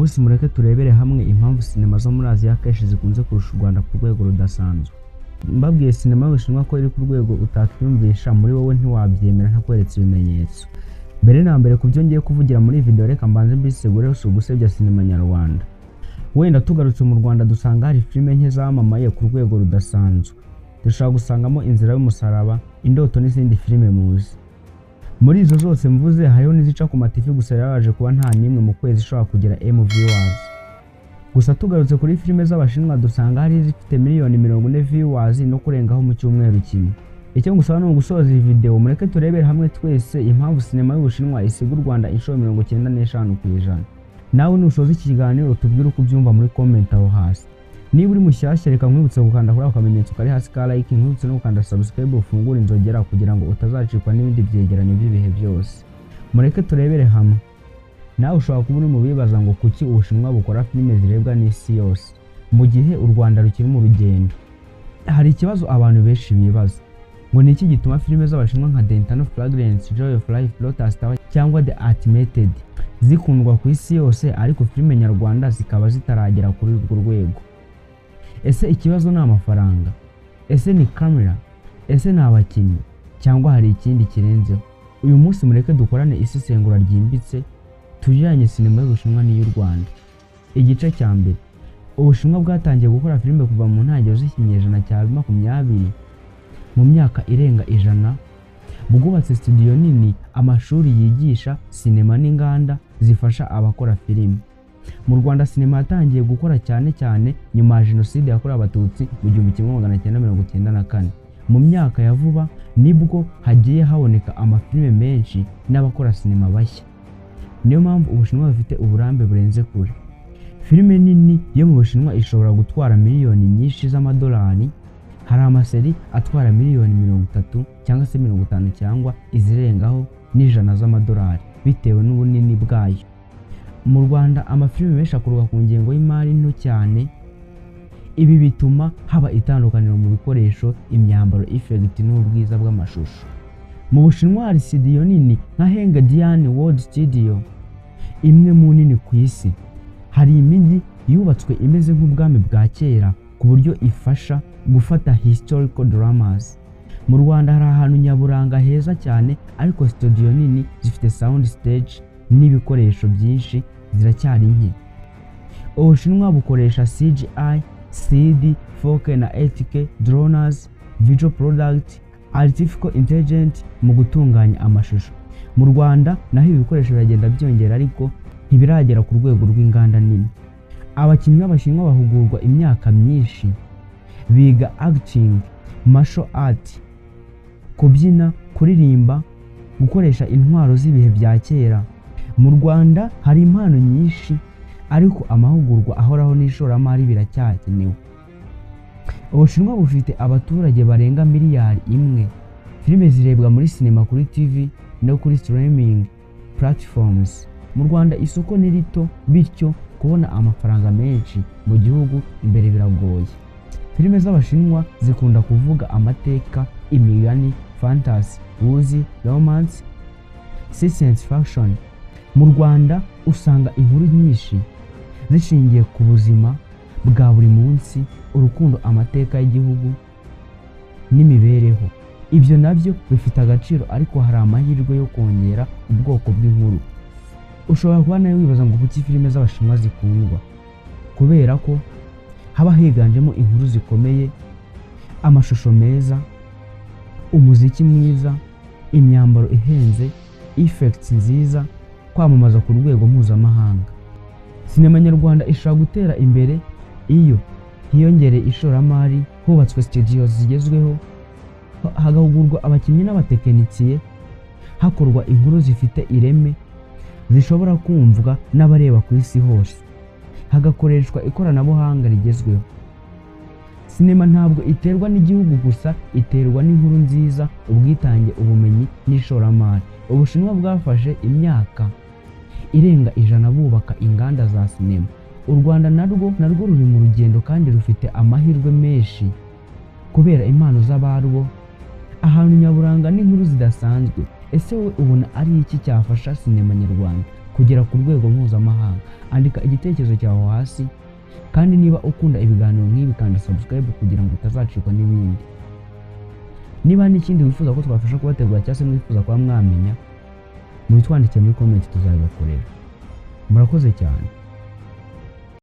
Munsi mureke turebere hamwe impamvu sinema zo muri Aziya akenshi zikunze kurusha u Rwanda ku rwego rudasanzwe. Mbabwiye sinema y'Ubushinwa ko iri ku rwego utakwiyumvisha muri wowe, ntiwabyemera ntakweretse ibimenyetso. Mbere na mbere, ku byo ngiye kuvugira muri iyi video, reka mbanze mbisegure: si ugusebya sinema nyarwanda. Wenda tugarutse mu Rwanda, dusanga hari filime nke zamamaye ku rwego rudasanzwe. Dushobora gusangamo Inzira y'Umusaraba, Indoto n'izindi filime muzi. Muri izo zose mvuze, hariho n'izica ku ma TV gusa. Yaraje kuba nta n'imwe mu kwezi ishobora kugira M viewers. Gusa tugarutse kuri filime z'Abashinwa, dusanga hari izifite miliyoni 40 viewers no kurengaho mu cyumweru kimwe. Icyo ngusaba ni ugusoza iyi video, mureke turebere hamwe twese impamvu sinema y'Ubushinwa isiga u Rwanda inshuro 95%. Nawe nusoza iki kiganiro, utubwire uko ubyumva muri comment aho hasi. Niba uri mushyashya, reka nkwibutse gukanda kuri ako kamenyetso kari hasi ka like, nkwibutse no gukanda subscribe, ufungure inzogera kugira ngo utazacikwa n'ibindi byegeranyo by'ibihe byose. Mureke turebere hamwe. Nawe ushobora kuba uri mu bibaza ngo kuki Ubushinwa bukora filime zirebwa n'isi yose mu gihe u Rwanda rukiri mu rugendo. Hari ikibazo abantu benshi bibaza ngo ni iki gituma filime z'Abashinwa nka The Eternal Fragrance, Joy of Life, Lotus Tower cyangwa The Ultimated zikundwa ku isi yose, ariko filime nyarwanda zikaba zitaragera kuri urwo rwego? Ese ikibazo ni amafaranga? Ese ni kamera? Ese ni abakinnyi? Cyangwa hari ikindi kirenzeho? Uyu munsi mureke dukorane isesengura ryimbitse, tugereranye sinema y'Ubushinwa n'iy'u Rwanda. Igice cya mbere: Ubushinwa bwatangiye gukora filime kuva mu ntangiriro z'ikinyejana cya 20. Mu myaka irenga 100 bwubatse studio nini, amashuri yigisha sinema n'inganda zifasha abakora filime. Mu Rwanda, sinema yatangiye gukora cyane cyane nyuma ya Jenoside yakorewe Abatutsi mu 1994. Mu myaka ya vuba nibwo hagiye haboneka amafilime menshi n'abakora sinema bashya. Niyo mpamvu Ubushinwa bufite uburambe burenze kure. Filime nini yo mu Bushinwa ishobora gutwara miliyoni nyinshi z'amadolari. Hari amaseri atwara miliyoni 30 cyangwa se 50 cyangwa izirengaho n'ijana z'amadolari, bitewe n'ubunini bwayo. Mu Rwanda, amafilime menshi akorwa ku ngengo y'imari nto cyane. Ibi bituma haba itandukaniro mu bikoresho, imyambaro, effect n'ubwiza bw'amashusho. Mu Bushinwa hari studio nini nka Hengdian World Studio, imwe mu nini ku isi. Hari imijyi yubatswe imeze nk'ubwami bwa kera, ku buryo ifasha gufata historical dramas. Mu Rwanda hari ahantu nyaburanga heza cyane, ariko studio nini zifite sound stage n'ibikoresho byinshi ziracyari nke. Ubushinwa bukoresha CGI, 3D, 4K na 8K, drones, visual product, artificial intelligence mu gutunganya amashusho. Mu Rwanda naho ibi bikoresho biragenda byongera, ariko ntibiragera ku rwego rw'inganda nini. Abakinnyi b'Abashinwa bahugurwa imyaka myinshi, biga acting, martial art, kubyina, kuririmba, gukoresha intwaro z'ibihe bya kera. Mu Rwanda hari impano nyinshi, ariko amahugurwa ahoraho n'ishoramari biracyakenewe. Ubushinwa bufite abaturage barenga miliyari 1. Filime zirebwa muri sinema, kuri TV no kuri streaming platforms. Mu Rwanda isoko ni rito, bityo kubona amafaranga menshi mu gihugu imbere biragoye. Filime z'Abashinwa zikunda kuvuga amateka, imigani, fantasy, wuxia, romance, science fiction. Mu Rwanda usanga inkuru nyinshi zishingiye ku buzima bwa buri munsi, urukundo, amateka y'igihugu n'imibereho. Ibyo nabyo bifite agaciro, ariko hari amahirwe yo kongera ubwoko bw'inkuru. Ushobora kuba nawe wibaza ngo kuki filime z'Abashinwa zikundwa? Kubera ko haba higanjemo inkuru zikomeye, amashusho meza, umuziki mwiza, imyambaro ihenze, effects nziza, kwamamaza ku rwego mpuzamahanga. Sinema nyarwanda ishobora gutera imbere iyo hiyongereye ishoramari, hubatswe studios zigezweho, hagahugurwa abakinnyi n'abatekinisiye, hakorwa inkuru zifite ireme zishobora kumvwa n'abareba ku isi hose, hagakoreshwa ikoranabuhanga rigezweho. Sinema ntabwo iterwa n'igihugu gusa, iterwa n'inkuru nziza, ubwitange, ubumenyi n'ishoramari. Ubushinwa bwafashe imyaka irenga 100 bubaka inganda za sinema. U Rwanda narwo ruri mu rugendo kandi rufite amahirwe menshi kubera impano z'abarwo, ahantu nyaburanga n'inkuru zidasanzwe. Ese wowe ubona ari iki cyafasha sinema nyarwanda? kugera ku rwego mpuzamahanga? Andika igitekerezo cyawe hasi, kandi niba ukunda ibiganiro nk'ibi, kanda subscribe kugira ngo utazacikwa n'ibindi. Niba n'ikindi wifuza ko twafasha kubategura cyangwa se mwifuza kuba mwamenya, mubitwandikiye muri comment, tuzabibakorera. Murakoze cyane.